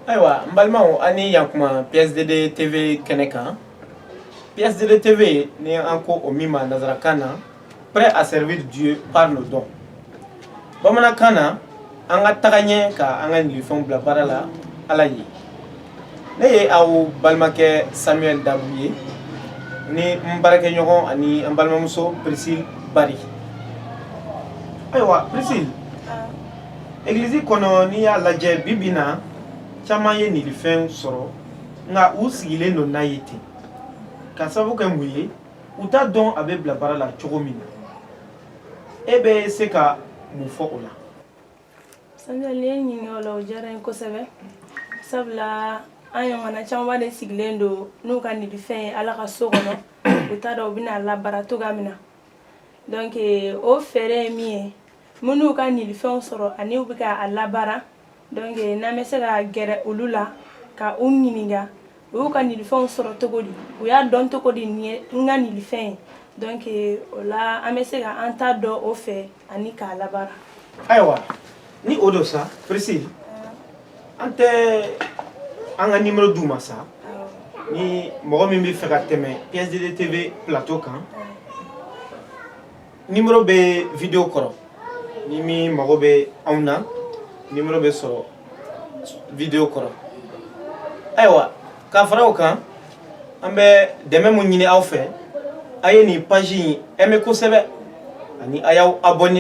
Ayiwa, n balimaw, an ni yankuma PSDD TV kɛnɛ kan. PSDD TV ni an ko o min ma nanzarakan na "Prêt à servir Dieu par nos dons", bamanankan na an ka taga ɲɛ ka an ka nilifɛnw bila baara la Ala ye. Ne ye aw balimakɛ Samuel Dabu ye ni n baarakɛɲɔgɔn ani an balimamuso Priscille Bari. Ayiwa Priscille, egilizi kɔnɔ, n'i y'a lajɛ bi bi na, caman ye nilifɛn sɔrɔ, nka u sigilen don n'a ye ten ka sababu kɛ mun ye? U t'a dɔn a bɛ bila baara la cogo min na. E bɛ se ka mun fɔ o la? Samuel, n'i ye n ɲininka o la, o diyara n ye kosɛbɛ, sabula an ɲɔgɔnna camanba de sigilen don n'u ka nilifɛn ye Ala ka so kɔnɔ, u t'a dɔn u bɛna labaara cogoya min na. Donc o fɛɛrɛ ye min ye, minnu ka nilifɛnw sɔrɔ ani u bɛ ka a labaara, donc n'an bɛ se ka gɛrɛ olu la ka u ɲininka u y'u ka nilifɛnw sɔrɔ cogo di, u y'a dɔn cogo di nin ye n ka nilifɛn ye, donc o la an bɛ se ka an ta dɔn o fɛ ani k'a labaara. Ayiwa, ni o don sa, Priscille, an tɛ an ka numéro d'u ma sa, ni mɔgɔ min bɛ fɛ ka tɛmɛ PSDD TV plateau kan, numéro bɛ vidéo kɔrɔ. Ni min mago bɛ anw na, numéro bɛ sɔrɔ vidéo kɔrɔ. Ayiwa, ka fara o kan, an bɛ dɛmɛ mun ɲini aw fɛ? A ye nin page in aimer kosɛbɛ ani a y'aw abonné.